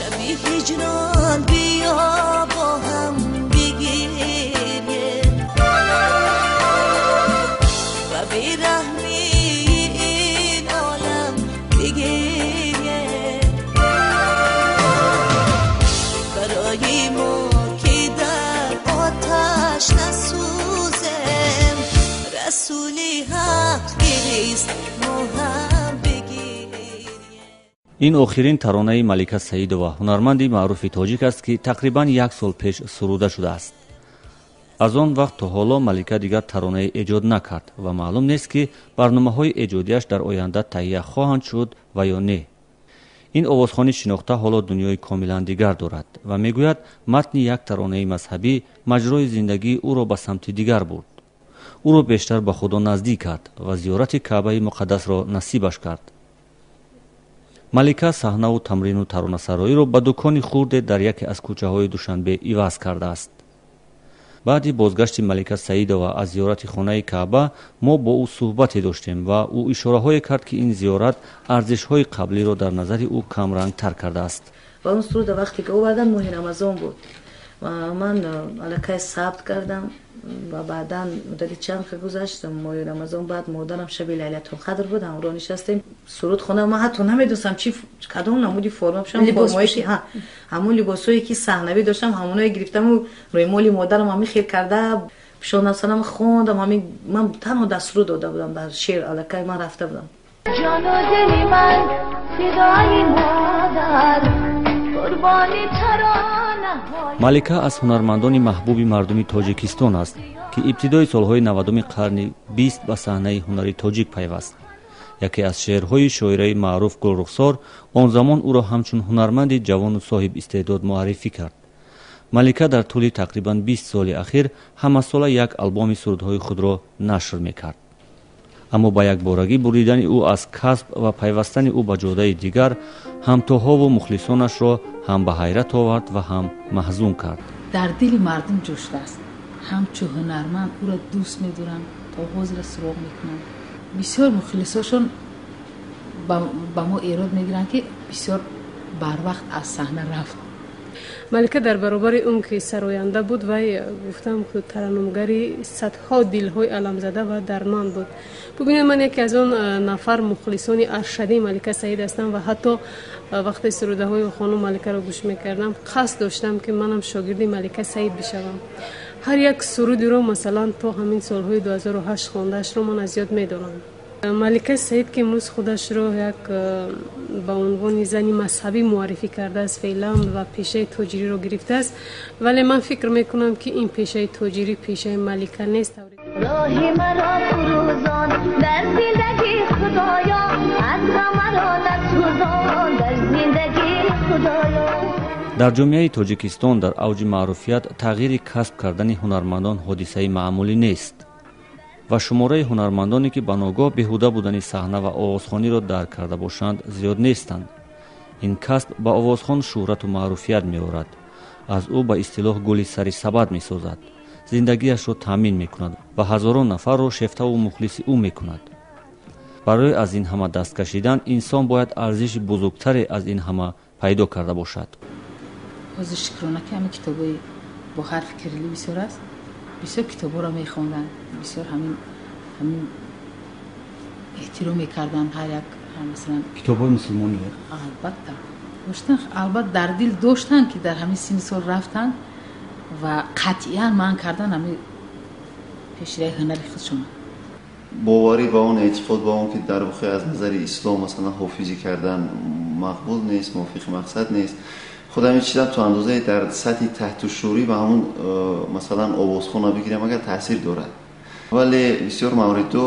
Шаби ҳиҷрон биё бо ҳам бигирем ва бераҳмии ин олам бигирем. Барои мо ки дар оташ насӯзем, Расули ҳақ гирист, мо ҳам бигирем. Ин охирин таронаи Малика Саидова, ҳунарманди маъруфи тоҷик аст, ки тақрибан як сол пеш суруда шудааст. Аз он вақт то ҳоло Малика дигар таронае эҷод накард ва маълум нест, ки барномаҳои эҷодиаш дар оянда таҳия хоҳанд шуд ва ё не. Ин овозхони шинохта ҳоло дунёи комилан дигар дорад ва мегӯяд, матни як таронаи мазҳабӣ маҷрои зиндагии ӯро ба самти дигар бурд, ӯро бештар ба Худо наздик кард ва зиёрати Каъбаи муқаддасро насибаш кард. Малика саҳнаву тамрину таронасароиро ба дукони хурде дар яке аз кӯчаҳои Душанбе иваз кардааст. Баъди бозгашти Малика Саидова аз зиёрати хонаи Каъба мо бо ӯ суҳбате доштем ва ӯ ишораҳое кард, ки ин зиёрат арзишҳои қаблиро дар назари ӯ камрангтар кардааст. Ва он суруда вақте ки овардан, моҳи Рамазон буд ва ман аллакай сабт кардам ва баъдан муддати чанд ки гузашт, моҳи Рамазон баъд модарам шаби Лайлатулқадр буд, ҳамроҳ нишастем, суруд хонам. Ман ҳатто намедонистам, чи кадом намуди форма пӯшам, формое ки ҳамон либосое ки саҳнавӣ доштам, ҳамоное гирифтаму рӯймоли модарам ҳамин хел карда пӯшондам, хондам. Ҳамин ман танҳо дар суруд дода будам, дар шеър аллакай ман рафта будам. Ҷону дили ман фидои модар, қурбони таронаҳои. Малика аз ҳунармандони маҳбуби мардуми Тоҷикистон аст, ки ибтидои солҳои 90-уми қарни 20 ба саҳнаи ҳунари тоҷик пайваст. Яке аз шеърҳои шоираи маъруф Гулрухсор он замон ӯро ҳамчун ҳунарманди ҷавону соҳиб истеъдод муаррифӣ кард. Малика дар тӯли тақрибан 20 соли ахир ҳамасола як албоми сурудҳои худро нашр мекард, аммо ба якборагӣ буридани ӯ аз касб ва пайвастани ӯ ба ҷодаи дигар ҳамтоҳову мухлисонашро ҳам ба ҳайрат овард ва ҳам маҳзун кард. Дар дили мардум ҷо шудааст. Ҳамчун ҳунарманд ӯро дӯст медоранд, то ҳозира суроғ мекунанд. Бисёр мухлисошон ба мо эрод мегиранд, ки бисёр барвақт аз саҳна рафт. Малика дар баробари он ки сароянда буд, вай гуфтам, тараннумгари садҳо дилҳои аламзада ва дарманд буд. Бубинед, ман яке аз он нафар мухлисони аршадии Малика Саид ҳастам ва ҳатто вақте сурудаҳои хонум Маликаро гӯш мекардам, қасд доштам, ки манам шогирди Малика Саид бишавам. Ҳар як сурудиро, масалан, то ҳамин солҳои 2008 хондаашро ман аз ёд медонам. Малика Саид, ки имрӯз худашро як ба унвони зани мазҳабӣ муаррифӣ кардааст феълан ва пешаи тоҷириро гирифтааст, вале ман фикр мекунам, ки ин пешаи тоҷирӣ пешаи Малика нест. Роҳи маро фурӯзон дар зиндагӣ, Худоё, аз ғамаро насӯзон дар зиндагӣ, Худоё. Дар ҷомеаи Тоҷикистон дар авҷи маъруфият тағйири касб кардани ҳунармандон ҳодисаи маъмулӣ нест ва шумораи ҳунармандоне, ки ба ногоҳ беҳуда будани саҳна ва овозхониро дарк карда бошанд, зиёд нестанд. Ин касб ба овозхон шӯҳрату маъруфият меорад, аз ӯ ба истилоҳ гули сари сабад месозад, зиндагиашро таъмин мекунад ва ҳазорон нафарро шефтаву мухлиси ӯ мекунад. Барои аз ин ҳама даст кашидан инсон бояд арзиши бузургтаре аз ин ҳама пайдо карда бошад. Ҳозир шукрона, ки ҳамин китобҳои бо ҳарфи кирилӣ бисёр аст. Бисёр китобҳоро мехонданд, бисёр ҳамин эҳтиром мекарданд ҳар як, масалан. Китобҳои мусулмонӣ? Албатта, доштан, албатта, дар дил доштанд, ки дар ҳамин синни сол рафтанд ва қатъиян манъ кардан ҳамин пешираи ҳунари худшон. Боварӣ ба он, эътиқод ба он, ки дар воқеъ аз назари ислом, масалан, ҳофизӣ кардан мақбул нест, мувофиқи мақсад нест. Худ ҳамин чизам то андозае дар сатҳи таҳтушӯрӣ ба ҳамун масалан овозхона бигирем агар, таъсир дорад. Вале бисёр мавридҳо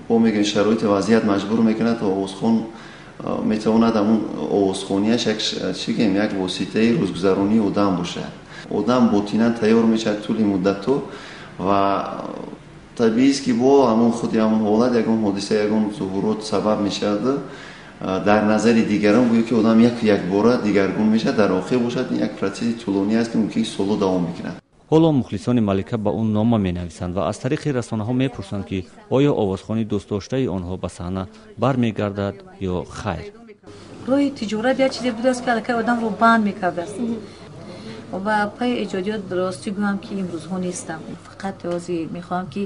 бо мегӯем, шароити вазъият маҷбур мекунад то овозхон метавонад ҳамун овозхонияш як, чӣ гӯем, як воситаи рӯзгузаронии одам бошад. Одам ботинан тайёр мешавад тӯли муддатҳо ва табиист, ки бо ҳамун худи ҳамун ҳолат, ягон ҳодиса, ягон зуҳурот сабаб мешавад, дар назари дигарон гӯё ки одам яку якбора дигаргун мешавад. Дар воқеъ бошад, ин як процесси тӯлонӣ аст, ки мумкин солҳо давом мекунад. Ҳоло мухлисони Малика ба ӯ нома менависанд ва аз тариқи расонаҳо мепурсанд, ки оё овозхони дӯстдоштаи онҳо ба саҳна бармегардад ё хайр. Роҳи тиҷорат як чизе будааст, ки аллакай одамро банд мекардааст. Ва пайи эҷодиёт, ростӣ гӯям, ки имрӯзҳо нестам. Фақат ҳозир мехоҳам, ки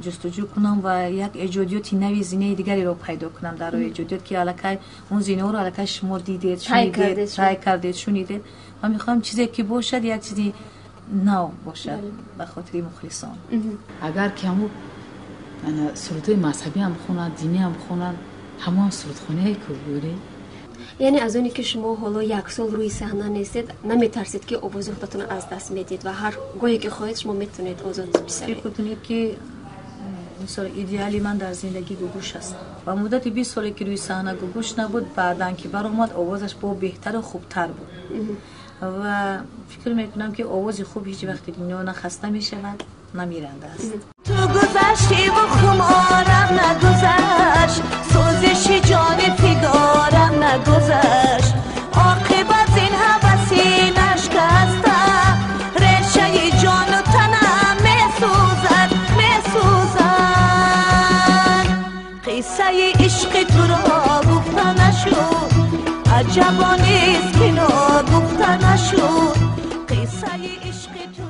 ҷустуҷӯ кунам ва як эҷодиёти нави, зинаи дигареро пайдо кунам дар роҳи эҷодиёт, ки аллакай он зинаҳоро аллакай шумо дидед, шунидед, тай кардед, шунидед. Ва мехоҳам чизе ки бошад, як чизи нав бошад ба хотири мухлисон. Агар ки ҳамун сурудҳои мазҳабиам хонанд, диниам хонанд, ҳамон сурудхоние ку бури. Яъне аз оне ки шумо ҳоло як сол рӯи саҳна нестед, наметарсед, ки овози худатонро аз даст медиҳед ва ҳар гоҳе ки хоҳед, шумо метавонед озод бисавед? Фикр кунед, ки мисол, идеали ман дар зиндагӣ Гугуш аст. Ва муддати 20 соле ки рӯи саҳна Гугуш набуд, баъдан ки баромад, овозаш бо беҳтару хубтар буд. Ва фикр мекунам, ки овози хуб ҳеҷ вақти дунё на хаста мешавад, на миранда аст. Ту гузаштиву хуморам нагузашт, сӯзиши ҷони фигорам нагузашт. Оқибат ин ҳаваси нашкаста, решаи ҷону танам месӯзад, месӯзад. Қиссаи ишқи туро гуфта нашуд, аҷабо нест, ки ногуфта нашуд. Қиссаи ишқи туро